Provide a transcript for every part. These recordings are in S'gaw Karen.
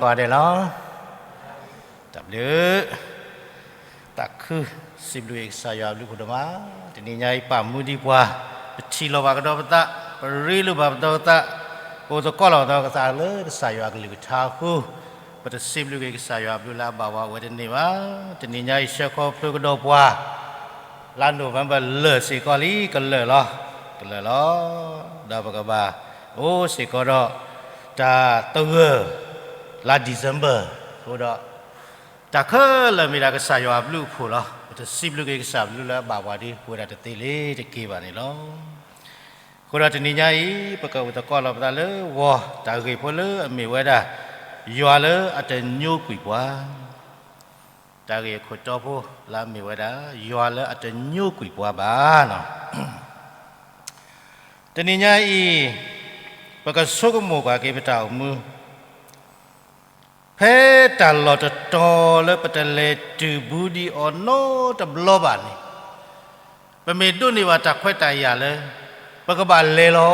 ပှၤဒဲးလီၤ. တၢ်ဘျုး, သးခုစံးဘျုးက့ၤကစၢ်ယွၤအဘျုးအဖှိၣ်ဒိၣ်မး, တနံၤညါအံၤပာ်မူဒံးပှၤ, ပထံၣ်လိာ်ဘၣ်ကဒီးပသး, ပရ့လိာ်ဘၣ်ပသး, ပအိၣ်သကိးလိာ်ဘၣ်ပသးလၢကစၢ်ယွၤအကလုၢ်ကထါအဃိ, ပတစံးဘျုးက့ၤကစၢ်ယွၤအဘျုးလၢအဘၣ်ပှၤအိၣ်ဝဲတန့ၢ်ဘၣ်. တနံၤညါအံၤဆှၢခီဖျိကဒီးပှၤ လါ November လၢာ်စ့ၢ်ကီးလံ, ကလၢာ်လီၤ, ကလၢာ်လီၤ. ဒီးပကဘၣ်အိၣ်စ့ၢ်ကီးဒီး တၢ်သဂၢၢ် လါ December အဃိဒီး တၢ်ခဲလၢာ်မ့ၢ်ဒၣ်ကစၢ်ယွၤအဘျုးအဖှိၣ်လီၤ. ပတစံးဘျုးက့ၤကစၢ်အဘျုးလၢအဘၣ်ပှၤဒ်ပဝဲဒၣ်တသ့လၢၤတက့ၢ်ဘၣ်န့ၣ်လီၤ. အဃိဒီးတနံၤညါအံၤ ပကအိၣ်သကိးလီၤပသးလၢဂီၤတၢ်ဂ့ၢ်ဖိလၢအမ့ၢ်ဝဲဒၣ် ယွၤလၢအတညိကွံာ်ပှၤ တၢ်ဂ့ၢ်အခိၣ်တီဖိလၢအမ့ၢ်ဝဲဒၣ် ယွၤလၢအတညိကွံာ်ပှၤဘၣ်န့ၣ်. တနံၤညါအံၤ ပကဆိကမိၣ်ကွၢ်က့ၤပတၢ်အိၣ်မူ ဖဲတၢ်လီၢ်တတီၤလၢပတလဲၤတုၤဘူးဒံးအီၤနီတဘျီဘၣ်န့ၣ်, ပမ့ၢ်ဒိးန့ၢ်ဘၣ်တၢ်ခွဲးတၢ်ယာ်လၢ ပကဘၣ်လဲၤလီၤ,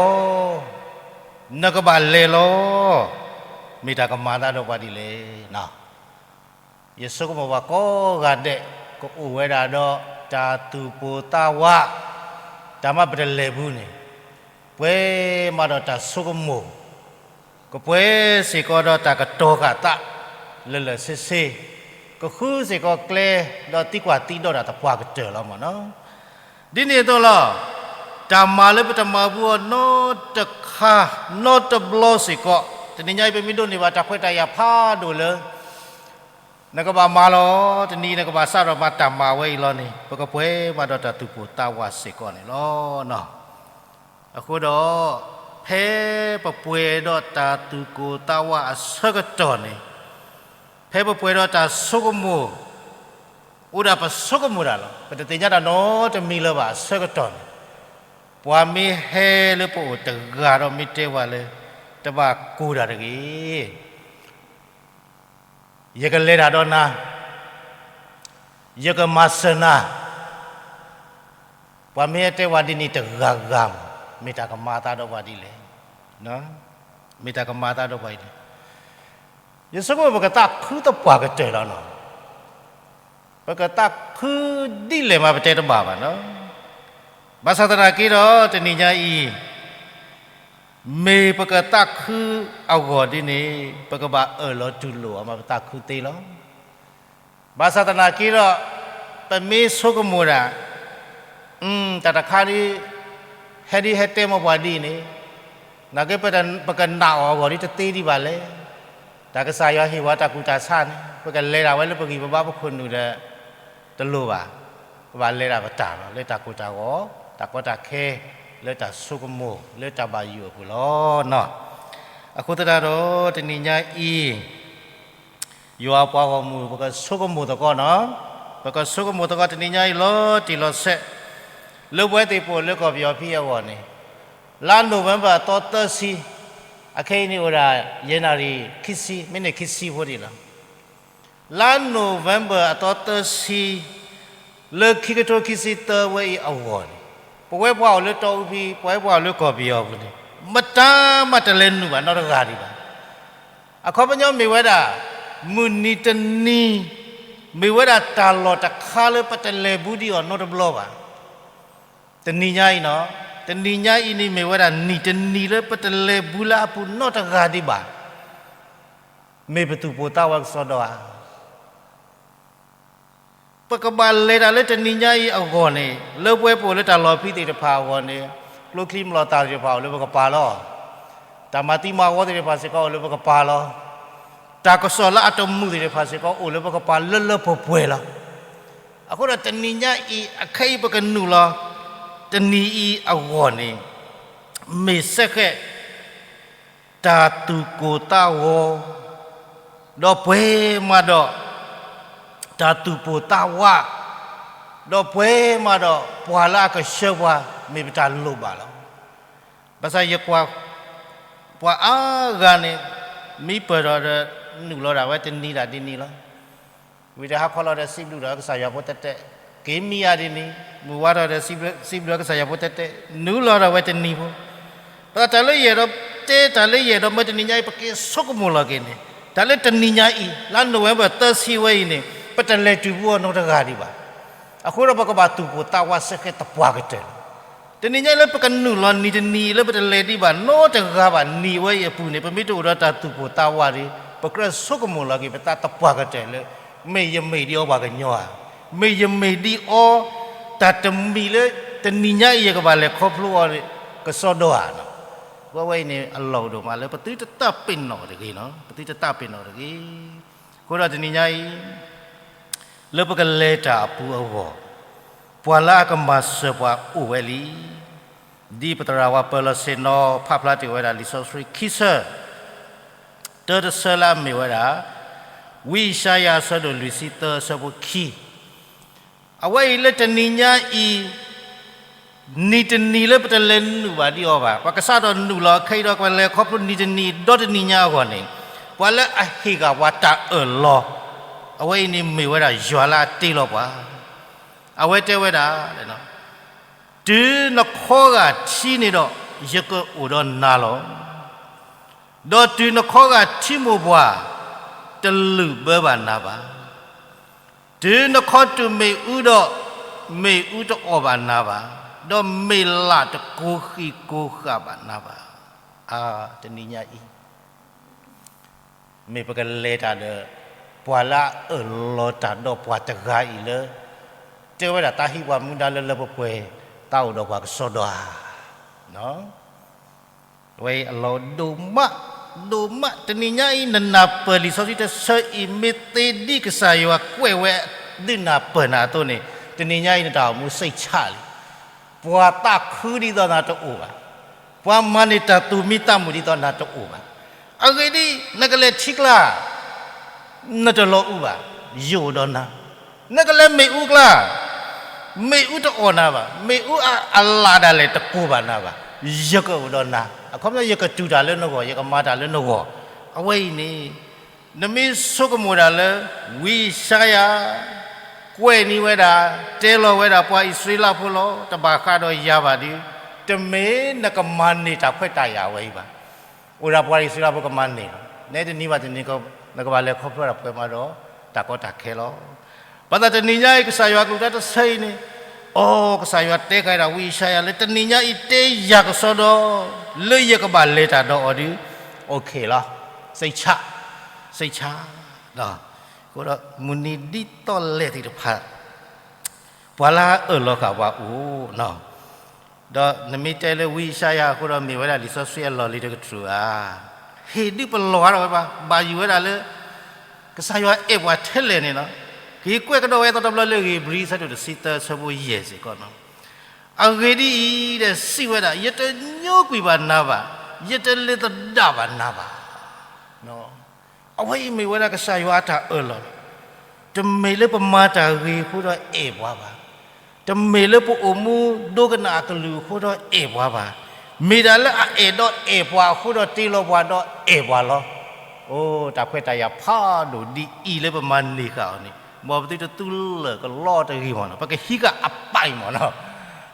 နကဘၣ်လဲၤလီၤ, မ့ၢ်တၢ်ကမၤသးဒီးပှၤဒ်လဲၣ်. ယဆိကမိၣ်ဘၣ်ကိးဂၤဒဲး ကအိၣ်ဝဲဒၣ်ဒီးတၢ်သူၣ်ပိၢ်သးဝး, တၢ်မ့ၢ်ပတလဲၤဘူးန့ၣ်, ပှဲၤမးဒီးတၢ်ဆိကမိၣ်, ကပှဲၤစ့ၢ်ကီးဒီးတၢ်ကတီၤဃာ်သး လၢာ်လၢာ်ဆ့ဆ့, ကဃုစ့ၢ်ကီးကျဲ ဒီးသံကွၢ်သံဒိးတၢ်သပှၢ်ကတၢၢ်လီၤမ့ၢ်နီၤ. ဒ်န့ၣ်အသိးလီၤ, တၢ်မၤလၢပတမၤဘူးအီၤနီတခါ နီတဘျီစ့ၢ်ကီး, တနံၤညါအံၤပမ့ၢ်ဒိးန့ၢ်ဘၣ်တၢ်ခွဲးတၢ်ယာ်ဖးဒိၣ်လၢ နကဘၣ်မၤလီၤ, တနံၤအံၤ နကဘၣ်စးထီၣ်မၤတၢ်မၤဝဲအံၤလီၤန့ၣ်, ပကပှဲၤမးဒီးတၢ်သူၣ်ပိၢ်သးဝးစ့ၢ်ကီးန့ၣ်လီၤ. အဃိဒီး ဖဲပပှဲၤဒီးတၢ်သူၣ်ကိၢ်သးဝးအဆၢကတီၢ်န့ၣ်, ဖဲပပှဲၤဒီးတၢ်ဆိကမိၣ်, အိၣ်ဒၣ်ပဆိကမိၣ်ဒၣ်လီၤ, ပတသ့ၣ်ညါတၢ်နီတမံၤလၢၤဘၣ်အဆၢကတီၢ်န့ၣ်, ပှၤမ့ၢ်ဟဲလၢပအိၣ်တဂၤဒီးမ့ၢ်တဲပှၤလၢ တဘၣ်ကိၢ်တၢ်တဂ့ၤ ယကလဲၤတၢ်ဒီးနၤ, ယကမၤစၢၤနၤ, ပှၤမ့ၢ်ဟဲတဲပှၤဒ်န့ၣ်တဂၤဂၤမး, မ့ၢ်တၢ်ကမၤသးဒီးပှၤဒ်လဲၣ်, မ့ၢ်တၢ်ကမၤသးဒီးပှၤဒ်လဲၣ်. ယဆိကမိၣ်ပကသးခုသပှၢ်ကတၢၢ်လီၤနီၤ, ပကသးခုဒ်လဲၣ်မးပတဲတဘၣ်ဘၣ်နီၤ. ဘၣ်ဆၣ်သနာ်က့ဒီး တနံၤညါအံၤ မ့ၢ်ပကသးခုအဂီၢ်ဒ်န့ၣ် ပကဘၣ်အၢၣ်လီၤတူၢ်လိာ်အီၤမး ပသးခုသ့လီၤ. ဘၣ်ဆၣ်သနာ်က့ဒီး ပမ့ၢ်ဆိကမိၣ်ဒၣ် တၢ်တခါဒ် ဟဲဒ်ဟဲတဲမီၢ်ပှၤဒ်အံၤန့ၣ်, နာ်က့ ပကနာ်အီၤအဂီၢ်ဒ်တသ့ဒံးဘၣ်လဲၣ်. တၢ်ကစၢ်ယွၤဟ့ၣ်ဝဲတၢ်ကူၣ်တၢ်ဆးန့ၣ် ပကလဲၤဒၣ်ဝဲလၢပဂံၢ်ပဘါပခိၣ်နူာ်ဒီး တလိၣ်ဘၣ်. ပဘၣ်လဲၤဒၣ်ပတၢ်လီၤ လၢတၢ်ကိၢ်တၢ်ဂီၤ, တၢ်ကီတၢ်ခဲ, လၢတၢ်ဆိကမိၣ်, လၢတၢ်ဘၣ်ယိၣ်အပူၤလီၤနီၤ. အဃိသတးဒီး တနံၤညါအံၤ ယွၤအပှၤဂီၢ်မုၢ် ပကဆိကမိၣ်သကိးနီၤ, ပကဆိကမိၣ်သကိးတနံၤညါအံၤလီၤတံၢ်လီၤဆဲး, လၢပဝဲသ့ၣ်ပအိၣ်လၢကီၢ်ပယီၤဖဲအံၤအဂီၢ်န့ၣ်, လါ November အသီသၢဆံ, အခဲအံၤန့ၣ်အိၣ်ဒၣ် ယဲၢ်နၣ်ရံၣ်ခံဆံ, မံးနံးခံဆံဖိဒံးလီၤ. လါ November အသီသၢဆံ, လၢခံကထိခံဆံသၢဝဲအံၤအဂီၢ်န့ၣ်, ပဝဲပှၤအိၣ်လၢတီအူဖံ, ပဝဲပှၤအိၣ်လၢကီၢ်ပယီၤအပူၤန့ၣ်, မတၤမးတလဲၤနုာ်ဘၣ်နီတဂၤဒံးဘၣ်. အခီပညီမ့ၢ်ဝဲဒၣ် မုၢ်နံၤတနံၤ, မ့ၢ်ဝဲဒၣ်တၢ်လီၢ်တခါလၢပတလဲၤဘူးဒံးအီၤနီတဘျီဘၣ်. တနံၤညါအံၤနီၤ, တနံၤညါအံၤန့ၣ်မ့ၢ်ဝဲဒၣ်နံၤတနံၤလၢပတလဲၤဘူးလၢအပူၤနီတဂၤဒံးဘၣ်. မ့ၢ်ပသူၣ်ပိၢ်သးဝးကစီဒီဧါ. ပကဘၣ်လဲၤတၢ်လၢတနံၤညါအံၤအဂီၢ်န့ၣ်, လၢပဝဲပအိၣ်လၢတၢ်လီၢ်ဖံသ့ၣ်တဖၣ်အဂီၢ်န့ၣ်, ကျိချံမျိာ်သၣ်သ့ၣ်တဖၣ်အိၣ်လၢပကပၤလီၤ. တၢ်မၤသံမၤဝီသ့ၣ်တဖၣ်စ့ၢ်ကီးအိၣ်လၢပကပၤလီၤ. တၢ်ကစီၣ်လၢအတမုာ်သ့ၣ်တဖၣ်စ့ၢ်ကီးအိၣ်လၢပကပၤလၢလၢပှဲၤပှဲၤလီၤ. အဃိဒီးတနံၤညါအံၤ အခဲအံၤပကနုာ်လီၤ တနံၤအံၤအဂီၢ်န့ၣ်, မ့ၢ်စဲဃဲး တၢ်သူၣ်ကိၢ်သးဂီၤ, ဒီးပှဲၤမးဒီး တၢ်သူၣ်ပိၢ်သးဝး, ဒီးပှဲၤမးဒီးပှၤလၢအကဆှၢပှၤ မ့ၢ်ပတၢ်လိၣ်ဘၣ်လီၤ. ဘၣ်ဆၣ်ယကွၢ် ပှၤအါဂၤန့ၣ် မံပၢၢ်ထီၣ်ဒီး နုာ်လီၤဒၣ်ဝဲတနံၤဒၣ်ဒ်န့ၣ်လီၤ. ဝံၤဒီးဟါခီလီၤဒီးစံးဘျုးဒီးကစၢ်ယွၤဖိတတဲ, က့ၤမံယၤဒ်န့ၣ်, မုၢ်ဝါထီၣ်ဒီးစံးဘျုးကစၢ်ယွၤဖိတတဲ, နုာ်လီၤဒၣ်ဝဲတနံၤဖိ, ပသးတၢ်လၢယအဲၣ်ဒိးတဲ တၢ်လၢယအဲၣ်ဒိးမၢတနံၤညါအံၤ ပက့ၤဆိကမိၣ်လီၤက့ၤန့ၣ်, တၢ်လၢတနံၤညါအံၤ လါနိၣ်ဝ့ဘၢၣ်သၢဆံဝဲအံၤန့ၣ် ပတလဲၤတုၤဘူးအီၤနီတဂၤဒံးဘၣ်. အဃိဒီးပကဘၣ်သူၣ်ပိၢ်သးဝးစ့ၢ်ကီးသပှၢ်ကတၢၢ်လီၤ. တနံၤညါအံၤလၢပကနုာ်လီၤနံၤတနံၤလၢပတလဲၤဒံးဘၣ်နီတဂၤဘၣ် နံၤဝဲအံၤအပူၤန့ၣ် ပမ့ၢ်တအိၣ်ဒီးတၢ်သူၣ်ပိၢ်သးဝးဒီး ပကြၢးဆိကမိၣ်လီၤက့ၤပသးသပှၢ်ကတၢၢ်လၢ မ့ၢ်ယမ့ၢ်ဒ်အီၤပှၤကညီဧါ, မ့ၢ်ယမ့ၢ်ဒ်အီၤ တၢ်တမံၤလၢ တနံၤညါအံၤယကဘၣ်လဲၤခီဖျိအီၤ ကစီဒီဧါနီၤ. အဝဲအံၤန့ၣ် အလီၢ်အိၣ်ဒိၣ်မးလၢပသုတသးပ့ၤနီၣ်တဂ့ၤနီၤ, ပသုတသးပ့ၤနီၣ်တဂ့ၤ. အဃိဒီးတနံၤညါအံၤ လၢပကလဲၤတၢ်အပူၤအဂီၢ် ပှၤလၢအကမၤစၢၤပှၤအိၣ်ဝဲလံ. ဒ်ပသရၣ်ဝၤပၢၤလီၢ်ဆ့ၣ်နီၤ ဖးဖျါတ့ၢ်ဝဲဒၣ်လံာ်စီဆှံခံဆၢ, တၢတဆၢလၢအမ့ၢ်ဝဲဒၣ် ဝံယၡါယၤအဆၢဒိၣ်လွံၢ်ဆံသၢအဆၢဖိခံ အဝဲအံၤလၢတနံၤညါအံၤ နံၤတနံၤလၢပတလဲၤနုာ်ဘၣ်ဒံးအီၤဘၣ်. ပှၤကစးထီၣ်နုာ်လီၤခဲအံၤဒီး ပလဲၤခီဖျိနံၤတနံၤ ဒီတနံၤညါအဂီၢ်န့ၣ် ပှၤလၢအဟ့ၣ်ဂၢၢ်ပှၤတၢ်အၢၣ်လီၤ အဝဲအံၤန့ၣ်မ့ၢ်ဝဲဒၣ်ယွၤလၢအတ့လီၤပှၤ. အဝဲတဲဝဲဒၣ် တုၤနခီဂာ်ထံန့ၣ်ဒီး ယကအိၣ်ဒီးနၤလီၤ. ဒီးတုၤနခီဂာ်ထံမိၢ်ပှၢ် တလုၢ်ဘၢဘၣ်နၤဘၣ်. တုၤနခီတုၤမ့ၣ်အူဒီး မ့ၣ်အူတအီၣ်ဘၣ်နၤဘၣ်, ဒီးမ့ၣ်လးတကိးဃံးကိးဃာ်ဘၣ်နၤဘၣ်. အါ, တနံၤညါအံၤ မ့ၢ်ပကလဲၤတၢ်ဒီး ပှၤလၢအအၢၣ်လီၤတၢ်ဒီးပှၤတဂၤအံၤလၢ တဲဝဲဒၣ်တၢ်ဟံးပှၤမူဒါလၢလၢပှဲၤပှဲၤ တၢ်အိၣ်ဒီးပှၤကစီဒီဧါ. အဝဲအံၤအလီၢ်ဒိၣ်မး, ဒိၣ်မး. တနံၤညါအံၤ နနၢ်ပၢၢ်လံာ်စီဆှံတဆၢအံၤ မ့ၢ်သ့ဒ်ကစၢ်ယွၤကွဲးဝဲဒုးနၢ်ပၢၢ်နၤအသိးန့ၣ် တနံၤညါအံၤနတၢ်အိၣ်မူစိတ်ချလံ. ပှၤသးခုဒ်သိးနၤတအိၣ်ဘၣ်. ပှၤမၤန့ၢ်တၢ်သူၣ်မံသးမုာ်ဒ်သိးနၤတအိၣ်ဘၣ်. အဂ့ၢ်ဒ်အံၤ, နကလဲၤထံကျါ နတလီၤအူဘၣ်, ယအိၣ်ဒီးနၤ. နကလဲၤမ့ၣ်အူကျါ, မ့ၣ်အူတအီၣ်နၤဘၣ်, မ့ၣ်အူအလးဒၣ်လဲာ်တကိးဘၣ်နၤဘၣ်, ယကအိၣ်ဒီးနၤ. အခီပညီ ယကတူၢ်တၢ်လၢနဂီၢ်, ယကမၤတၢ်လၢနဂီၢ်. အဝဲအံၤန့ၣ် နမ့ၢ်ဆိကမိၣ်ဒၣ်လၢ ဝံယၡါယၤ ကွဲးန့ၢ်ဝဲဒၣ်, တဲလီၤဝဲဒၣ်ပှၤအံၣ်စရ့လးဖိလီၤ, တဘၣ်ဃးဒီးယၤဘၣ်ဒီး, တမ့ၢ်နကမၤန့ၢ်တၢ်ခွဲးတၢ်ယာ်ဝဲအံၤဘၣ်. အိၣ်ဒၣ်ပှၤအံၣ်စရ့လးဖိကမၤန့ၢ်လီၤ. နဲတနံၤဘၣ်တနံၤ နကဘၣ်လဲၤခီဖျိတၢ်ပှဲၤမးဒီး တၢ်ကီတၢ်ခဲလီၤ. ဘၣ်ဆၣ်တနံၤညါအံၤ ကစၢ်ယွၤကလုၢ်ကထါတဆၢအံၤန့ၣ်, အိ, ကစၢ်ယွၤတဲကဒါဝံယၡါယၤလၢ တနံၤညါအံၤတဲယၤကစီဒီ လၢယကဘၣ်လဲၤတၢ်ဒီးအီၤဒီး, အိၣ်ခ့လီၤ, စိတ်ချ, စိတ်ချ. အဃိဒီး မုၢ်နံၤဒ်သိးလဲၣ်သ့ၣ်တဖၣ် ပှၤလၢအအၢၣ်လီၤဃာ်ပှၤအိၣ်, ဒီးနမ့ၢ်တဲလၢဝံယၡါယၤအဃိဒီး မ့ၢ်ဝဲဒၣ်လံာ်စီဆှံအလီၢ်လံၤတကတြူၢ်ဧါ. ဟ့ၣ်ဒုးပလီၢ်အါထီၣ်ဝဲပှၤ, ဘၣ်ယိၣ်ဝဲဒၣ်လၢ ကစၢ်ယွၤအဲၣ်ပှၤထဲလဲၣ်န့ၣ်လီၤ. က့ၤကွဲးကဒီးဝဲသီတဘျီလၢ ဧ့ၤဘြံၤအဆၢဒိၣ်တဆံသၢအဆၢဖိယဲၢ်စ့ၢ်ကီး, အဂ့ၢ်ဒ်အံၤ, ဒီးစံးဝဲဒၣ်, ယတညိကွံာ်ဘၣ်နၤဘၣ်, ယတလဲၤသဒၣ်ဘၣ်နၤဘၣ်. အဝဲအံၤမ့ၢ်ဝဲဒၣ်ကစၢ်ယွၤအတၢ်အၢၣ်လီၤလီၤ. တမ့ၢ်လၢပမၤတၢ်ဂ့ၤအဃိဒီးအဲၣ်ပှၤဘၣ်. တမ့ၢ်လၢပအိၣ်မူဒိကနၣ်အကလုၢ်အဃိဒီးအဲၣ်ပှၤဘၣ်. မ့ၢ်ဒၣ်လၢအအဲၣ်ဒီးအဲၣ်ပှၤအဃိဒီးတ့လီၤပှၤဒီးအဲၣ်ပှၤလီၤ. အိ, တၢ်ခွဲးတၢ်ယာ်ဖးဒိၣ်ဒ်အံၤလၢပမၤန့ၢ်ဃာ်အီၤန့ၣ် မ်ပသုတသူလၢာ်ကလီတဂ့ၤမ့ၢ်နီၤ, ပကဟံးဃာ်အပၢ်အံၤမ့ၢ်နီၤ.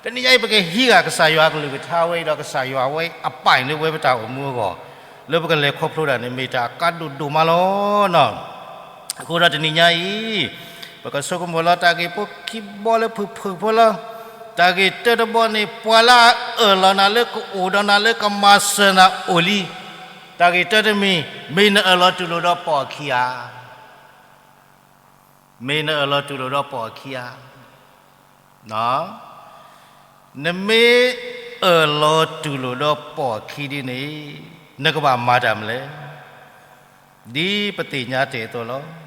တနံၤညါအံၤ ပကဟံးဃာ်ကစၢ်ယွၤအကလုၢ်ကထါဝဲအံၤဒီး ကစၢ်ယွၤဝဲအပၢ်အံၤလၢပဝဲပတၢ်အိၣ်မူအဂီၢ်, လၢပကလဲၤခီဖျိတၢ်န့ၣ် မ့ၢ်တၢ်အကါဒိၣ်ဒိၣ်မးလီၤ. အဃိဒီးတနံၤညါအံၤ ပကဆိကမိၣ်လီၤတၢ်ဂ့ၢ်ဖိခံဘီလၢဖုၣ်ဖုၣ်ဖိလီၤ. တၢ်ဂ့ၢ်တၢတဘီန့ၣ် ပှၤလၢအအၢၣ်လီၤနၤလၢကအိၣ်ဒီးနၤလၢကမၤစၢၤနၤအိၣ်လံ. တၢ်ဂ့ၢ်တၢတမံၤ, မ့ၢ်နအၢၣ်လီၤတူၢ်လိာ်ဒီးပိာ်အခံဧါ. မ့ၢ်နအၢၣ်လီၤတူၢ်လိာ်ဒီးပိာ်အခံဧါ. နမ့ၢ်အၢၣ်လီၤတူၢ်လိာ်ဒီးပိာ်အခံဒ်န့ၣ် နကဘၣ်မၤတၢ်မနုၤလဲၣ်. ဒ်ပသ့ၣ်ညါတ့ၢ်အသိးလီၤ.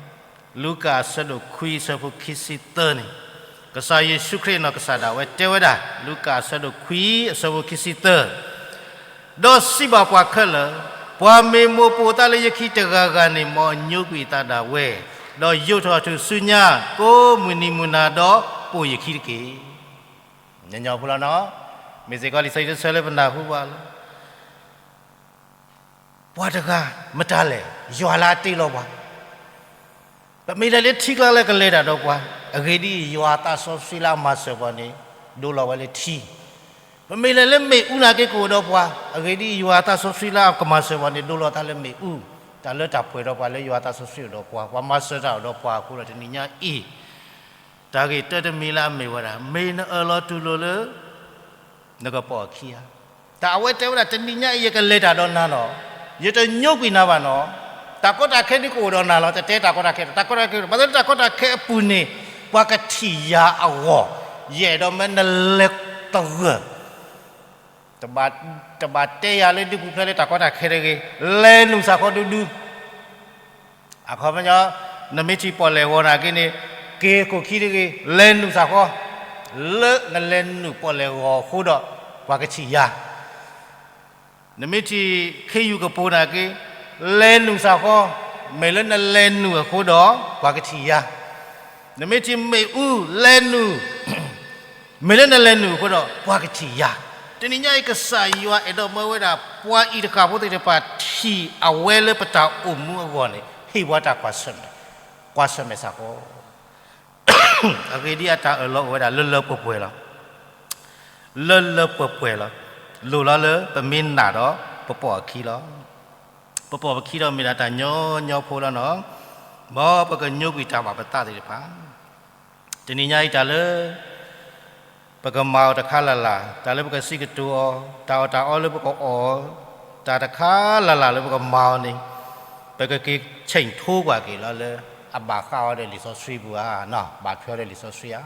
လူၤကၣ်အဆၢဒိၣ်ခွံအဆၢဖိခံဆံသၢန့ၣ်, ကစၢ်ယ့ၣ်ၡူးခရံာ်နီၢ်ကစၢ်ဒၣ်ဝဲတဲဝဲဒၣ်, လူၤကၣ်အဆၢဒိၣ်ခွံအဆၢဖိခံဆံသၢ ဒီးစံးဘၣ်ပှၤခဲလၢာ်, ပှၤမ့ၢ်မိၣ်ပိာ်သးလၢယခံတဂၤဂၤန့ၣ် မ်အညိကွံာ်အသးဒၣ်ဝဲ, ဒီးယိးထီၣ်အထူၣ်ဆူညါ ကိးမုၢ်နံၤမုၢ်နၤဒီးပိာ်ယခံတက့ၢ်. ညီညီဖိလီၤနီၤ, မ့ၢ်စ့ၢ်ကီးလံာ်စီဆှံတဆၢလၢပနၢ်ဟူဘၣ်လီၤ. ပှၤတဂၤမတၤလဲၣ်, ယွၤလၢအတ့လီၤပှၤ ပမ့ၢ်လဲၤလၢထံကျါလၢကလဲၤတၢ်ဒီးပှၤ, အဂ့ၢ်ဒ်အံၤ, ယွၤအသးစီဆှံလၢအမၤစၢၤပှၤန့ၣ် ဒိလီၤဝဲလၢထံ. ပမ့ၢ်လဲၤလၢမ့ၣ်အူနာ်က့ကအိၣ်ဒီးပှၤ, အဂ့ၢ်ဒ်အံၤ, ယွၤအသးစီဆှံလၢအကမၤစၢၤပှၤန့ၣ် ဒိလီၤသးလၢမ့ၣ်အူ. တၢ်လၢတၢ်ပှဲၤဒီးပှၤလၢယွၤသးစီဆှံအိၣ်ဒီးပှၤ, ပှၤမၤစၢၤတၢ်အိၣ်ဒီးပှၤအဃိဒီး တနံၤညါအံၤ တၢ်ဂ့ၢ်တၢတမံၤလၢအမ့ၢ်ဝဲဒၣ် မ့ၢ်နအၢၣ်လီၤတူၢ်လိာ်လၢ နကပိာ်အခံဧါ. တၢ်အဝဲတဲဝဲဒၣ် တနံၤညါအံၤ ယကလဲၤတၢ်ဒီးနၤနီၤ, ယတညိကွံာ်နၤဘၣ်နီၤ. တၢ်ကီတၢ်ခဲဒုးကအိၣ်ဒီးနၤလီၤ, တတဲတၢ်ကီတၢ်ခဲ, တၢ်ကီတၢ်ခဲ, ဘၣ်ဆၣ်လၢတၢ်ကီတၢ်ခဲအပူၤန့ၣ် ပှၤကထံၣ်ယၤအဂီၢ်, ယအဲၣ်ဒိးမၢနလဲၤတဂၢၢ် တဘၣ်တဲယၤလၢဒုးပူၤဖျဲးလၢတၢ်ကီတၢ်ခဲတဂ့ၤ, လဲၤနုာ်စ့ၢ်ကီးဒူဒူ. အခီပညီ နမ့ၢ်ထံၣ်ပီၣ်လဲၣ်ဂီၤနာ်က့န့ၣ် က့ၤခိၣ်ခံတဂ့ၤ, လဲၤနုာ်စ့ၢ်ကီး, လၢနလဲၤနုာ်ပီၣ်လဲၣ်ဂီၤအဃိဒီး ပှၤကထံၣ်ယၤ နမ့ၢ်ထံၣ်ခ့ယုၢ်ကပိၤနာ်က့, လဲၤနုာ်စ့ၢ်ကီး, မ့ၢ်လၢနလဲၤနုာ်အဃိဒီး ပှၤကထံၣ်ယၤ. နမ့ၢ်ထံၣ်မ့ၣ်အူလဲၤနုာ်, မ့ၢ်လၢနလဲၤနုာ်အဃိဒီး ပှၤကထံၣ်ယၤ. တနံၤညါအံၤ ကစၢ်ယွၤအဲၣ်ဒိးမၢဝဲဒၣ် ပှၤအံၤတဃၣ်ဖိသ့ၣ်တဖၣ် ထံၣ်အဝဲလၢပတၢ်အိၣ်မူအဂီၢ်န့ၣ် ဟ့ၣ်ပှၤတၢ်ကွၢ်ဆၢၣ်မဲာ်, ကွၢ်ဆၢၣ်မဲာ်စ့ၢ်ကီး အဂ့ၢ်ဒ်အံၤ အတၢ်အၢၣ်လီၤအိၣ်ဝဲဒၣ်လၢလၢပှဲၤပှဲၤလီၤ. လၢလၢပှဲၤပှဲၤလီၤ. လိၣ်လီၤလၢပမ့ၢ်နာ်ဒီး ပပိာ်အခံလီၤ. ပပိာ်ပခံဒီးမ့ၢ်ဒၣ်တၢ်ညီညီဖိလီၤနီၤ. မ်ပကညိကွံာ်တၢ်ဘၣ်ပသးသ့ၣ်တဖၣ် တနံၤညါအံၤတၢ်လၢ ပကမၤအီၤတခါလၢ်လၢ်, တၢ်လၢပကစံးကတိၤအီၤ, တၢ်အီၣ်တၢ်အီလၢပကအီၣ်, တၢ်တခါလၢ်လၢ်လၢပကမၤအီၤန့ၣ် ပကက့ၤဆ့ၣ်ထိကွၢ်က့ၤလီၤလၢ အဘၣ်ဃးအီၤဒီးလံာ်စီဆှံပူၤဧါ, ဘၣ်ထွဲအီၤဒီးလံာ်စီဆှံဧါ.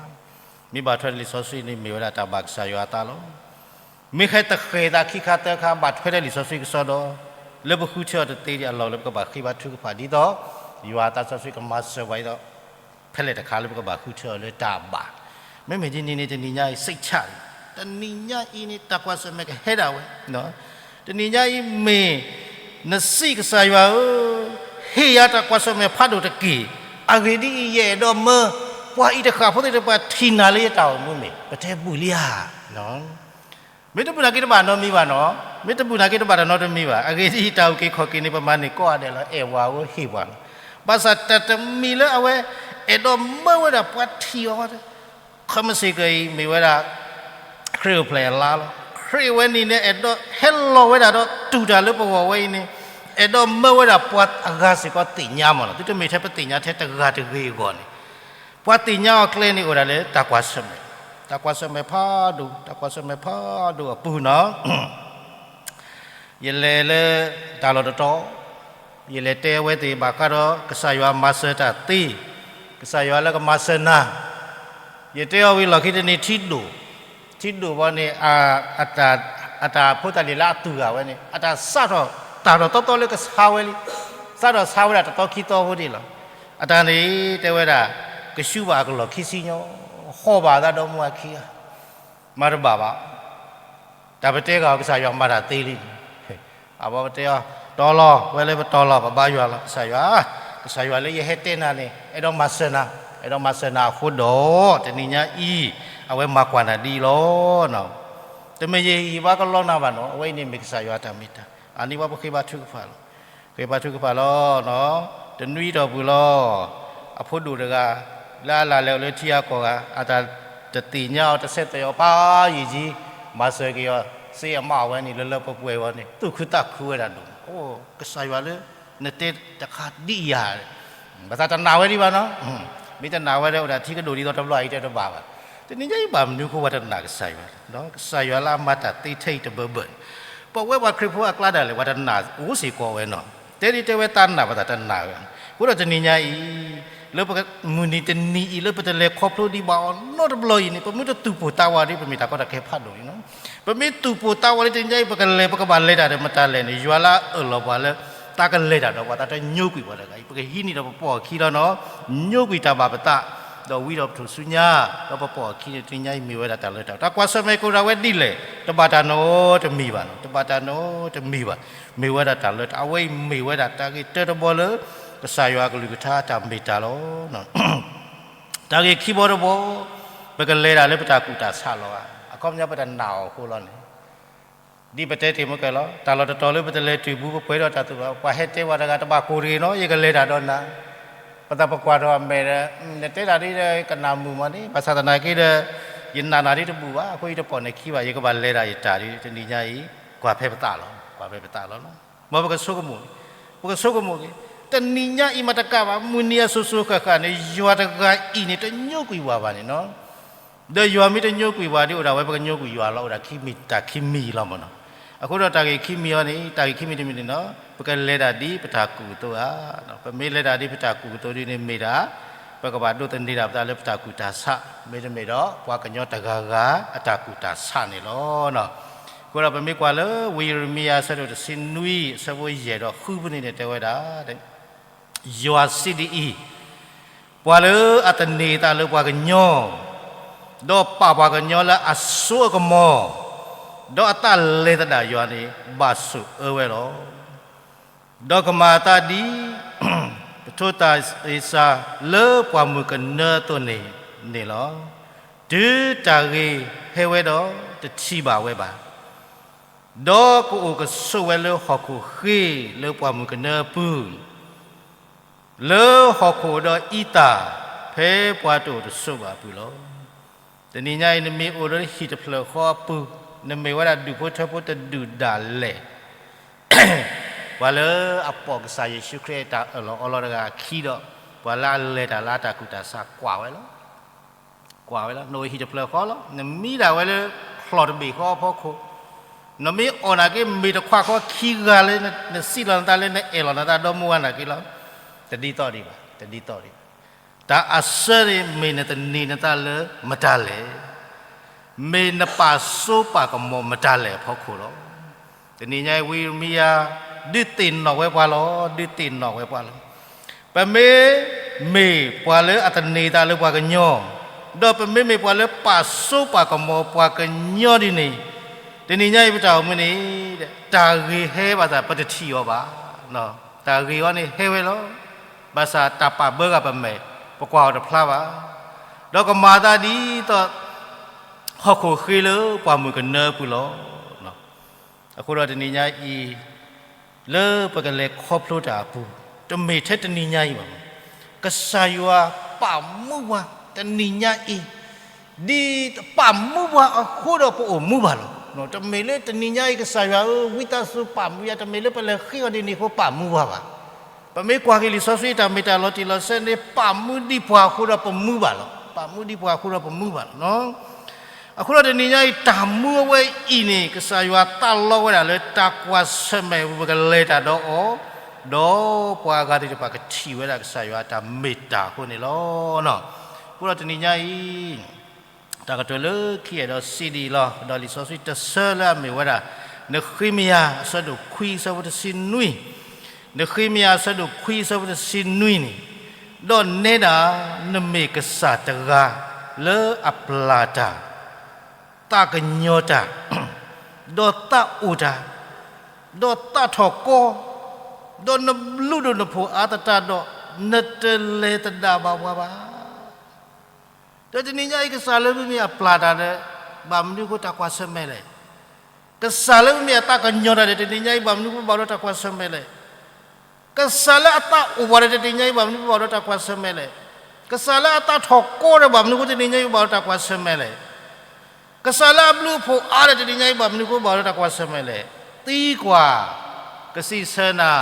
မ့ၢ်ဘၣ်ထွဲဒီးလံာ်စီဆှံန့ၣ် မ့ၢ်ဝဲဒၣ်တၢ်ဘၣ်ကစၢ်ယွၤအသးလီၤ. မ့ၢ်ဃဲတဃဲၤသးခံခါသၢခါ ဘၣ်ထွဲဒီးလံာ်စီဆှံကစီဒီ, လၢပဃုထၢအီၤတသ့ဒံးအလီၢ်လၢပကဘၣ်ဃ့ဘါထုကဖၣ်ဒ်သိး ယွၤအသးစီဆှံကမၤစၢၤပှၤဒ်သိး ဖဲလဲၣ်တခါလၢပကဘၣ်ဃုထၢအီၤလၢတၢ်ဘၣ်. မ့မ့ၢ်ဒ်န့ၣ်န့ၣ် တနံၤညါအံၤ စိတ်ချ တနံၤညါအံၤန့ၣ် တၢ်ကွၢ်ဆၢၣ်မဲာ်ကဟဲဒၣ်ဝဲ. တနံၤညါအံၤမ့ၢ် နစံးကစၢ်ယွၤဧၢ, ဟ့ၣ်ယၤတၢ်ကွၢ်ဆၢၣ်မဲာ်ဖးဒိၣ်တက့ၢ်. အဂ့ၢ်ဒ်အံၤ ယအဲၣ်ဒိးမၢ ပှၤအံၤတဃၣ်ဖိသ့ၣ်တဖၣ်ထံၣ်နၤလၢယတၢ်အိၣ်မူမ့ၢ် ပတဲဘူၣ်လံဧါ. မ့ၢ်တဘူၣ်နာ်က့တဘၣ်နီတမံၤဘၣ်နီၤ, မ့ၢ်တဘူၣ်နာ်က့တဘၣ်တၢ်နီတမံၤဘၣ်. အဂ့ၢ်ဒ်အံၤ တၢ်အုၣ်က့ၤခီၣ်က့ၤန့ၣ် ပမၤန့ၢ်ကိးဂၤဒဲးလီၤ, အဲၣ်ပှၤဧိၤဟ့ၣ်ပှၤလီၤ. ဘၣ်ဆၣ်တၢ်တမံၤလၢအဝဲ အဲၣ်ဒိးမၢဝဲဒၣ်ပှၤထံၣ်အီၤဝဲ ခီမ့ၢ်စ့ၢ်ကီးအံၤ မ့ၢ်ဝဲဒၣ် ခရံာ်အိၣ်ဖျဲၣ်အလါလီၤ. ခရံာ်ဝဲန့ၣ်န့ၣ် အဲၣ်ဒိးဟဲလီၤဝဲဒၣ်ဒီးတူၢ်တၢ်လၢပဂီၢ်ဝဲအံၤန့ၣ်, အဲၣ်ဒိးမၢဝဲဒၣ်ပှၤအဂၤစ့ၢ်ကီးသ့ၣ်ညါမးလီၤ. သုတမ့ၢ်ထဲပသ့ၣ်ညါထဲတဂၤတဂ့ၤအဂီၢ်န့ၣ်, ပှၤသ့ၣ်ညါအီၤကျဲန့ၣ်အိၣ်ဒၣ်လၢတၢ်ကွၢ်ဆၢၣ်မဲာ်, တၢ်ကွၢ်ဆၢၣ်မဲာ်ဖးဒိၣ်, တၢ်ကွၢ်ဆၢၣ်မဲာ်ဖးဒိၣ်အပူၤနီၤ ယလဲၤလၢတၢ်လီၢ်တတီၤ, ယလဲၤတဲအဝဲသ့ၣ်ဘၣ်ဃးဒီး ကစၢ်ယွၤမၤစၢၤတၢ်သ့, ကစၢ်ယွၤလၢကမၤစၢၤနၤ, ယတဲအီၤဝံၤလီၢ်ခံတနံၤထံဒိၣ်, ထံဒိၣ်ဘီန့ၣ် အတၢ်ဖိတၢ်လံၤလၢအသူၣ်ဂၢ်ဝဲန့ၣ် အတၢ်စးထီၣ်တၢ်ဒီးသီသီလၢကဆါဝဲလံ, စးထီၣ်ဆါဝဲဒၣ်တသီခံသီဖိဒံးလီၤ. အတၢ်န့ၣ် တဲဝဲဒၣ် ကဆူဘၣ်အကလီၢ်ခံဆံညီ, ဟီၣ်ဘၣ်အသးဒီမါဝၤခံဂၤ မၤတဘၣ်ဘၣ်. တၢ်ပတဲဂၤအီၤ ကစၢ်ယွၤမၤတၢ်သ့လံန့ၣ်, အဘီပတဲအီၤ တီလီၤ, ဝဲလၢပတီလီၤ ပဘါယွၤလီၤ ကစၢ်ယွၤ, ကစၢ်ယွၤလၢယဟဲတဲနၤန့ၣ် အဲၣ်ဒိးမၤစၢၤနၤ, အဲၣ်ဒိးမၤစၢၤနၤအဃိဒီး တနံၤညါအံၤ အဝဲမၤကွၢ်နၤဒ်အံၤလီၤ. တမ့ၢ်ယဟံၣ်ဘါကလီနၤဘၣ်နီၤ, အဝဲအံၤန့ၣ်မ့ၢ်ကစၢ်ယွၤတၢ်မ့ၢ်တၢ်, အန့ၣ်ပှၤပဃ့ဘါထုကဖၣ်လီၤ. ဃ့ဘါထုကဖၣ်လီၤ. တနွံအတီၢ်ပူၤလီၤ. အဖိဒိၣ်တဂၤ လၢအလၢ်လဲၤအိၣ်လၢထံအကီၢ်ဂၤ အတၢ်တသ့ၣ်ညါအီၤ တဆဲးသွဲၣ်အီၤ ပၢ်ယံာ်ကံ မၤစၢၤက့ၤအီၤ စ့အမးဝဲန့ၣ် လၢလၢပှဲၤပှဲၤဝဲန့ၣ် သူၣ်ခုသးခုဝဲဒၣ်ဒိၣ်မး, အိ ကစၢ်ယွၤလၢ နတဲတခါဒ်အံၤဧါ, ဘၣ်ဆၣ်တနာ်ဝဲဒံးဘၣ်နီၤ, မ့ၢ်တနာ်ဝဲဒီး အိၣ်ဒၣ်ထံကဒိၣ်ဒ်သိးတဘျီအံၤတဲတဘၣ်ဘၣ်. တနံၤညါအံၤဘၣ်မနုၤအဃိပှၤတနာ်ကစၢ်ယွၤလဲၣ်, ကစၢ်ယွၤလၢအမၤတၢ်သ့ထဲအံၤတဘၢဘၢန့ၣ်, ပဝဲပှၤခရံာ်ဖိအကျါဒၣ်လဲာ် ပှၤတနာ်အိၣ်စ့ၢ်ကီးဝဲနီၤ, တဲဒ်တဲဝဲသးနာ်ပသးတနာ်ဝဲ, အဃိဒီးတနံၤညါအံၤ လၢပမုၢ်နံၤတနံၤအံၤ လၢပတလဲၤခီဖျိဒံးဘၣ်အီၤနီတဘျီအံၤန့ၣ် ပမ့ၢ်တသူၣ်ပိၢ်သးဝးဒီး ပမ့ၢ်တၢ်ကီတၢ်ခဲဖးဒိၣ်လံနီၤ, ပမ့ၢ်သူၣ်ပိၢ်သးဝးလၢတနံၤညါအံၤ ပကလဲၤ ပကဘၣ်လဲၤတၢ်ဒီးမတၤလဲၣ်န့ၣ် ယွၤလၢအအၢၣ်လီၤပှၤလၢ သးကလဲၤတၢ်ဒီးပှၤ သးတညိကွံာ်ပှၤတဂၤအံၤ ပကဟံးန့ၢ်ဒီးပပိာ်အခံလီၤနီၤ, ညိကွံာ်တၢ်ဘၣ်ပသး, ဒီးဝံဒီးပထူၣ်စုညါ, ဒီးပပိာ်အခံန့ၣ် တနံၤညါအံၤမ့ၢ်ဝဲဒၣ်တၢ်လၢတၢ် တၢ်ကွၢ်ဆၢၣ်မဲာ်ကအိၣ်ဒၣ်ဝဲဒ်လဲၣ်, တဘၣ်တၢ်နီတမံၤဘၣ်နီၤ, တဘၣ်တၢ်နီတမံၤဘၣ်, မ့ၢ်ဝဲဒၣ်တၢ်လၢတၢ် အဝဲအံၤမ့ၢ်ဝဲဒၣ်တၢ်ဂ့ၢ်တၢတဘီလၢ ကစၢ်ယွၤအကလုၢ်ကထါတၢ်မ့ၢ်တၢ်လီၤ. တၢ်ဂ့ၢ်ခံဘီတဘီ, ပကလဲၤတၢ်လၢပတၢ်ကူၣ်တၢ်ဆးလီၤဧါ, အခီပညီပတနာ်အီၤအဃိလီၤန့ၣ်, ဒ်ပတဲတ့ၢ်မ့ၢ်ကဲလီၤ, တၢ်လီၢ်တတီၤလၢပတလဲၤတုၤဘူး ပပှဲၤဒီးတၢ်သူၣ်ဘၣ်, ပှၤဟဲတဲပှၤတဂၤ တဘၣ်ကိၢ်တဂ့ၤနီၤ, ယကလဲၤတၢ်ဒီးနၤ, ပသးပကွၢ်ထီၣ်အမဲာ်ဒီး နတဲတၢ်ဒ်ဒီး ကနၣ်မုာ်မးန့ၣ်, ဘၣ်ဆၣ်သနာ်က့ဒီး ယနာ်နၤဒ်တဘူၣ်ဘၣ်, အဃိယတပိာ်နခံဘၣ်, ယကဘၣ်လဲၤတၢ်ယတၢ်ဒ်တနံၤညါအံၤ, ကွၢ်ဖဲပသးလီၤ, ကွၢ်ဖဲပသးလီၤ. မ်ပကဆိကမိၣ်န့ၣ် ပကဆိကမိၣ်က့ၤ, တနံၤညါအံၤမးတကးဘၣ်, မုၢ်နံၤအစိၤစိၤဃၣ်ဃၣ်န့ၣ် ယွၤတဂၤအံၤန့ၣ် တညိကွံာ်ပှၤဘၣ်န့ၣ်နီၤ. ဒီးယွၤမ့ၢ်တညိကွံာ်ပှၤဒီး အိၣ်ဒၣ်ဝဲပကညိကွံာ်ယွၤလီၤ, အိၣ်ဒၣ်ခံမံၤတၢ်ခံမံၤလီၤမ့ၢ်နီၤ. အဃိဒီးတၢ်ဂ့ၢ်ခံမံၤအံၤန့ၣ် တၢ်ဂ့ၢ်ခံမံၤတမံၤန့ၣ်နီၤ, ပကလဲၤတၢ်ဒ်ပတၢ်ကူၣ်အသိးဧါ. ပမ့ၢ်လဲၤတၢ်ဒ်ပတၢ်ကူၣ်အသိးဒ်န့ၣ်မ့ၢ်ဒၣ် ပကဘၣ်ဒိးသန့ၤဒၣ်ပသးလၢပတၢ်ကူၣ်တၢ်ဆး, မ့တမ့ၢ်ဒီးပှၤကညီတဂၤဂၤအတၢ်ကူၣ်တၢ်ဆးန့ၣ်လီၤ. အဃိဒီးပမ့ၢ်ကွၢ်လၢဝံယံးရမံယၤအဆၢဒိၣ်တဆံနွံ အဆၢဖိယဲၢ်ဒီးဃုဖဲန့ၣ်န့ၣ် တဲဝဲဒၣ် ယွၤစံးဒ်အံၤ, ပှၤလၢအသန့ၤအသးလၢပှၤကညီ, ဒီးပာ်ပှၤကညီလၢအစိအကမီၤ, ဒီးအသးလဲၤသဒၣ်ယွၤန့ၣ် ဘၣ်ဆိၣ်အၢဝဲလီၤ. ဒီးကမၤအသးဒ် ပထိးသးအ့စၤလၢပှၢ်မုၢ်ကနၢအသိးန့ၣ်န့ၣ်လီၤ. တုၤတၢ်ဂ့ၤဟဲဝဲဒီးတထံၣ်ဘၣ်ဝဲဘၣ်. ဒီးကအိၣ်ကဆိးဝဲလၢဟီၣ်ခိၣ်ဃ့လၢပှၢ်မုၢ်ကနၢအပူၤ, လၢဟီၣ်ခိၣ်ဒီးအံသၣ် ဖဲပှၤတအိၣ်တဆိးဘၣ်အပူၤလီၤ. တနံၤညါအံၤ နမ့ၢ်အိၣ်လၢဟံၣ်တဖျၢၣ်ဃီအပူၤ, နမ့ၢ်ဝဲဒၣ်ဒူၣ်ဖိထၢဖိတဒူၣ်ဒၣ်လဲာ် ပှၤလၢအပိာ်ကစၢ်ယ့ၣ်ၡူးခရံာ်အတၢ်အၢၣ်လီၤအီလီၤတဂၤအခံဒီး ပှၤလၢအလဲၤတၢ်လၢအတၢ်ကူၣ်တၢ်ဆးကွၢ်ဝဲလီၤ. ကွၢ်ဝဲလီၤ. နအိၣ်ဟံၣ်တဖျၢၣ်ဃီလီၤ. နမံဒၣ်ဝဲလၢ ချီၣ်တဘ့ၣ်ဃီအဖီခိၣ်, နမ့ၢ်အီၣ်နာ်က့ မ့ၢ်တခွးဃီခံဂၤလၢ နစံးလီၤနသးလၢနအဲၣ်လီၤနသးဒီမါဝၤနာ်က့လီၤ. တဒ်သိးဒံးဘၣ်, တဒ်သိးဒံးဘၣ်. တၢ်အဆၢန့ၣ် မ့ၢ်နသန့ၤနသးလၢမတၤလဲၣ်. မ့ၢ်နပာ်စိပာ်ကမီၤမတၤလဲၣ်အဖီခိၣ်လီၤ. တနံၤညါအံၤ ဝံယံးရမံယၤ ဒုးသ့ၣ်နီၣ်ဝဲပှၤလီၤ, ဒုးသ့ၣ်နီၣ်ဝဲပှၤလီၤ. ပမ့ၢ်မ့ၢ်ပှၤလၢအသန့ၤသးလၢပှၤကညီ, ဒီးပမ့မ့ၢ်ပှၤလၢပာ်စိပာ်ကမီၤပှၤကညီဒ်န့ၣ်, တနံၤညါအံၤပတၢ်အိၣ်မူန့ၣ် တၢ်ဂ့ၤဟဲဘၣ်သး ပတထံၣ်အီၤဘၣ်. တၢ်ဂ့ၤအီၤန့ၣ်ဟဲဝဲလီၤ. ဘၣ်ဆၣ်တၢ်ပာ်ဘၢဂၤပမဲာ် ပကွၢ်အီၤတဖျါဘၣ်. ဒီးကမၤသးဒ်သိး ဟီၣ်ခိၣ်ဃ့လၢပှၢ်မုၢ်ကနၢအပူၤလီၤ. အဃိဒီးတနံၤညါအံၤ လၢပကလဲၤခီဖျိတၢ်အပူၤ, တမ့ၢ်ထဲတနံၤညါအံၤဘၣ်. ကစၢ်ယွၤပာ်မူပှၤတနံၤညါအံၤ, ဒ်ပာ်မူပှၤအဃိဒီးပအိၣ်မူဘၣ်လီၤ. တမ့ၢ်လၢတနံၤညါအံၤ ကစၢ်ယွၤဧၢ ဝံသးစူၤပာ်မူယၤ, တမ့ၢ်လၢပလဲၤဃ့အီၤဒ်န့ၣ်အဃိ ပာ်မူပှၤဘၣ်. ပမ့ၢ်ကွၢ်က့ၤလံာ်စီဆှံတၢ်မ့ၢ်တၢ်လီၤတံၢ်လီၤဆဲးန့ၣ် ပာ်မူဒံးပှၤအဃိဒီးပမူဘၣ်လီၤ. ပာ်မူဒံးပှၤအဃိဒီးပမူဘၣ်လီၤ. အဃိဒီးတနံၤညါအံၤ တၢ်မူအဝဲအံၤန့ၣ် ကစၢ်ယွၤသးလီဝဲဒၣ်လၢတၢ်ကွၢ်ဆၢၣ်မဲာ်အပူၤ ပကလဲၤတၢ်ဒီးအီၤ, ဒီးပှၤအဂၤသ့ၣ်တဖၣ်ကထံၣ်ဝဲဒၣ်ကစၢ်ယွၤအတၢ်မ့ၢ်တၢ်အဃိန့ၣ်လီၤ. အဃိဒီးတနံၤညါအံၤ တၢ်ကတိၤလၢခံအဲၣ်ဒိးစံးဒ်အံၤလီၤ. ဒီးလံာ်စီဆှံတဆၢလၢအမ့ၢ်ဝဲဒၣ် နဃ့မယၤအဆၢဒိၣ်ခွံအဆၢဖိတဆံနွံ, နဃ့မယၤအဆၢဒိၣ်ခွံအဆၢဖိတဆံနွံန့ၣ်, ဒီးနဲဒၣ် နမ့ၢ်ကစၢ်တဂၤလၢအပျၢ်တၢ်, သးကညီၤတၢ်, ဒီးသးအိၣ်တၢ်, ဒီးသးထီၣ်ကီ, ဒီးနဘျုးဒိၣ်နဖှိၣ်အါသတးဒီး နတလဲၤသဒၣ်ဘၣ်ပှၤဘၣ်. ဒီးတနံၤညါအံၤ ကစၢ်လၢမ့မ့ၢ်အပျၢ်တၢ်ဒီး ဘၣ်မနုၤအဃိတၢ်ကွၢ်ဆၢၣ်မဲာ်လဲၣ်. ကစၢ်လၢမ့မ့ၢ်အသးကညီၤတၢ်ဒီး တနံၤညါအံၤ ဘၣ်မနုၤအဃိဘၣ်ဒီးတၢ်ကွၢ်ဆၢၣ်မဲာ်လဲၣ်. ကစၢ်လၢအသးအိၣ်ပှၤဒီး တနံၤညါအံၤ ဘၣ်မနုၤအဃိဘၣ်ဒီးတၢ်ကွၢ်ဆၢၣ်မဲာ်လဲၣ်. ကစၢ်လၢအသးထီၣ်ကီဒီး ဘၣ်မနုၤအဃိတနံၤညါအံၤဘၣ်ဒီးတၢ်ကွၢ်ဆၢၣ်မဲာ်လဲၣ်. ကစၢ်လၢအဘျုးအဖှိၣ်အါဒီး တနံၤညါအံၤ ဘၣ်မနုၤအဃိဘၣ်ဒီးတၢ်ကွၢ်ဆၢၣ်မဲာ်လဲၣ်. သံကွၢ်, ကစံးဆၢနၤ,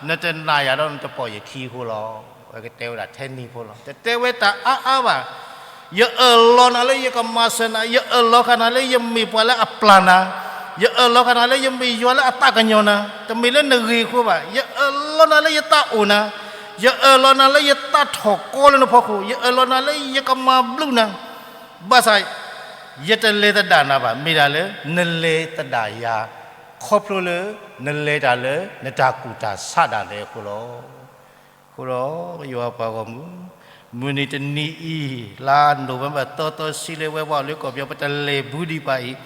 နတနာ်ယၤဒီးနတပိာ်ယခံအဃိလီၤ. အဝဲကတဲဝဲဒၣ်ထဲနံၤဖိလီၤ. တတဲဝဲတၢ်အါအါဘၣ်. ယအၢၣ်လီၤနၤလၢယကမၤစၢၤနၤ, ယအၢၣ်လီၤဃာ်နၤလၢယမ့ၢ်ပှၤလၢအပျၢ်နၤ, ယအၢၣ်လီၤဃာ်နၤလၢယမ့ၢ်ယွၤလၢအသးကညီၤနၤ, တမ့ၢ်လၢနဂ့ၤအဃိဘၣ်. ယအၢၣ်လီၤနၤလၢယသးအိၣ်နၤ, ယအၢၣ်လီၤနၤလၢယသးထီၣ်ကီလၢနဖီခိၣ်, ယအၢၣ်လီၤနၤလၢယကမၤဘျုးနၤ, ဘၣ်ဆၣ် ယတလဲၤသဒၣ်နၤဘၣ်. မ့ၢ်ဒၣ်လၢ နလဲၤသဒၣ်ယၤ ခီဖျိလၢ နလဲၤတၢ်လၢနတၢ်ကူၣ်တၢ်ဆးဒၣ်လဲာ်အဃိလီၤ. အဃိဒီး ယွၤပှၤဂီၢ်မုၢ်, မုၢ်နံၤတနံၤအံၤ လါနိၣ်ဝ့ဘၢၣ် သီသီဆံလၢဝဲပှၤအိၣ်လၢကီၢ်ပယီၤ ပတလဲၤဘူးဒံးပှၤအံၤ,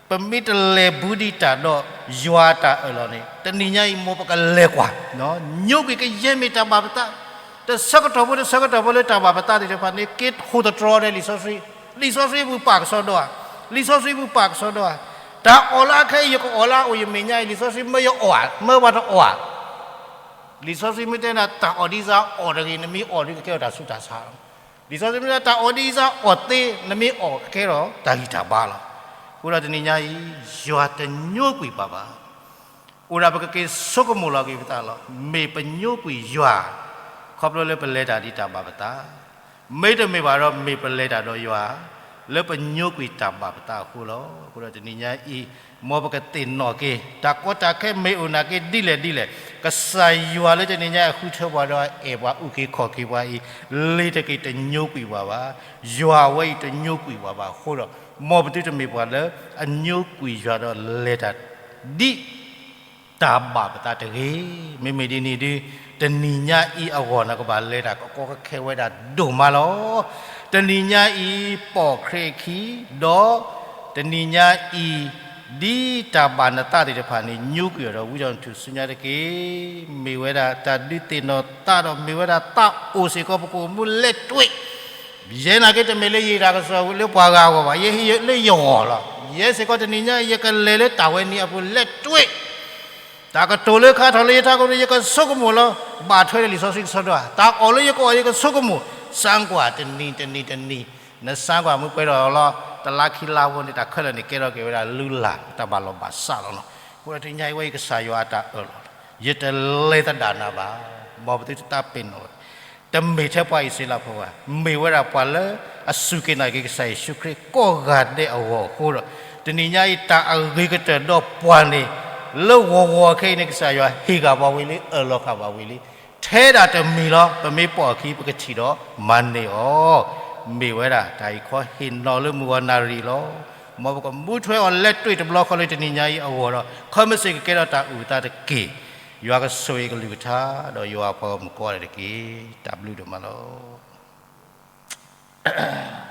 ပမ့ၢ်တလဲၤဘူးဒံးတၢ်ဒီး ယွၤတၢ်အၢၣ်လီၤန့ၣ် တနံၤညါအံၤ မ်ပကလဲၤကွၢ်, ညိကွံာ်ကယဲၢ်မ့ၢ်တၢ်ဘၣ်ပသး, တဆၢကတီၢ်ဖိ တဆၢကတီၢ်ဖိလၢတၢ်ဘၣ်ပသးသ့ၣ်တဖၣ်န့ၣ် က့ၤထိၣ်သတြီၤဒီးလံာ်စီဆှံ, လံာ်စီဆှံပူၤပာ်ကစီဒီဧါ, လံာ်စီဆှံပူၤပာ်ကစီဒီဧါ, တၢ်အီၣ်လၢအခဲအံၤ ယကအီၣ်လၢအအိၣ်ယမဲာ်ညါအံၤ လံာ်စီဆှံမၢယအီၣ်ဧါ, မၢပှၤတအီၣ်ဧါ. လံာ်စီဆှံမ့ၢ်တဲနၤ တၢ်အီၣ်ဒ်စ့ၢ်အီၣ်တဂ့ၤ နမ့ၢ်အီၣ်ဒ်ကကဲထီၣ်တၢ်ဆူးတၢ်ဆါလီၤ. လံာ်စီဆှံမ့ၢ်တဲ တၢ်အီၣ်ဒ်စ့ၢ်အီၣ်သ့ နမ့ၢ်အီၣ်ကကဲထီၣ်တၢ်ဂံၢ်တၢ်ဘါလီၤ. အဃိဒီးတနံၤညါအံၤ ယွၤတညိကွံာ်ပှၤဘၣ်. အိၣ်ဒၣ်ပကက့ၤဆိကမိၣ်လီၤက့ၤပသးလီၤ. မ့ၢ်ပညိကွံာ်ယွၤ ခီဖျိလၢပလဲၤတၢ်ဒ်တၢ်ဘၣ်ပသး, မ့တမ့ၢ်ဘၣ်ဒီးမ့ၢ်ပလဲၤတၢ်ဒီးယွၤ လၢပညိကွံာ်တၢ်ဘၣ်ပသးအဃိလီၤ. အဃိဒီးတနံၤညါအံၤ မ်ပကသ့ၣ်နီၣ်က့ၤ တၢ်ကီတၢ်ခဲမ့ၢ်အိၣ်နာ်က့ဒ်လဲၣ်ဒ်လဲၣ်, ကစၢ်ယွၤလၢတနံၤညါအံၤ ဃုထၢပှၤဒီးအဲၣ်ပှၤအုၣ်က့ၤခီၣ်က့ၤပှၤအံၤ လ့ၤတက့ၤတညိကွံာ်ပှၤဘၣ်. ယွၤဝဲအံၤတညိကွံာ်ပှၤဘၣ်အဃိဒီး မ်ပသုတမ့ၢ်ပှၤလၢအညိကွံာ်ယွၤဒီးလဲၤတၢ်ဒ် တၢ်ဘၣ်ပသးတဂ့ၤ. မ့မ့ၢ်ဒ်န့ၣ်ဒုး တနံၤညါအံၤအဂီၢ်န့ၣ် ကဘၣ်လဲၤတၢ်ကကီကခဲဝဲဒၣ်ဒိၣ်မးလီၤ. တနံၤညါအံၤ ပိာ်ခရံာ်အခံ ဒီး တနံၤညါအံၤ ဒ်တၢ်ဘၣ်နသးသ့ၣ်တဖၣ်န့ၣ် ညိကွံာ်အီၤဒီး ဝံဒီးနထူၣ်စုညါတက့ၢ်. မ့ၢ်ဝဲဒၣ်တၢ်ဒုးသ့ၣ်နီၣ်သးဒီး မ့ၢ်ဝဲဒၣ်သးအိၣ်စ့ၢ်ကီး ပကအိၣ်မူလဲၤတွ့ၣ် ယဲနာ်က့တမ့ၢ်လၢယတၢ်ကစီၣ်လၢပှၤဂၤအဂီၢ်ဘၣ်, ယဲဟ့ၣ်လၢယဂီၢ်လီၤ. ယဲစ့ၢ်ကီးတနံၤညါ ယကလဲၤလၢတၢ်ဝဲန့ၣ်အပူၤလဲၤတွ့ၣ် တၢ်ကတိၤလၢခါထီၣ်လၢယထးခိၣ်န့ၣ် ယကဆိကမိၣ်လီၤ. ဘၣ်ထွဲဒီးလံာ်စီဆှံကစီဒီဧါ, တၢ်အီၣ်လၢယကအီၣ် ယကဆိကမိၣ်, စၢကွၢ်တနံၤတနံၤတနံၤ, နစၢကွၢ်မ့ၢ်ပှဲၤထီၣ်လီၤ, တလါခံလါဖိန့ၣ် တၢ်ခဲလၢာ်န့ၣ်ကဲထီၣ်က့ၤဝဲဒၣ်လုၢ်လၢ် တၢ်ဘၣ်လီၢ်ဘၣ်စးလီၤလီၤ. အဃိဒီးတနံၤညါအံၤဝဲအံၤ ကစၢ်ယွၤအတၢ်အၢၣ်လီၤလီၤ. ယတလဲၤသဒၣ်နၤဘၣ်. မ်ပသုတသးပ့ၤနီၣ်ဝဲ တမ့ၢ်ထဲပှၤအံၣ်စရ့လးဖိဘၣ်, မ့ၢ်ဝဲဒၣ်ပှၤလၢအစူၢ်က့ၤနာ်က့ၤကစၢ်ယ့ၣ်ၡူးခရံာ်ကိးဂၤဒဲးအဂီၢ်အဃိဒီး, တနံၤညါအံၤတၢ်အဂ့ၤကတၢၢ်ဒီးပှၤန့ၣ် လၢဂီၤဂီၤခဲအံၤန့ၣ် ကစၢ်ယွၤဟ့ၣ်ဃာ်ပှၤဝံၤလံ အၢၣ်လီၤဃာ်ပှၤဝံၤလံ, ထဲဒၣ်တမံၤလီၤ. ပမ့ၢ်ပိာ်အခံ ပကထံၣ်ဒီးမၤန့ၢ်အီၤ, မ့ၢ်ဝဲဒၣ်တၢ်အံၤခီဟ့ၣ်နီၤလၢမုၢ်ဂီၤနၣ်ရံၣ်လီၤ. မ်ပကမူထွဲအီၤလဲၤတွ့ၣ်တဘျီဃီလၢတနံၤညါအံၤအဂီၢ်ဒီး ခီမ့ၢ်စ့ၢ်ကကဲထီၣ်တၢ်အုၣ်အသးတက့ၢ်. ယွၤကဆိၣ်ဂ့ၤကလုၢ်ကထါ ဒီးယွၤပှၤဂီၢ်မုၢ်ကိးဂၤဒဲးတက့ၢ်. တၢ်ဘျုးဒိၣ်မးလီၤ.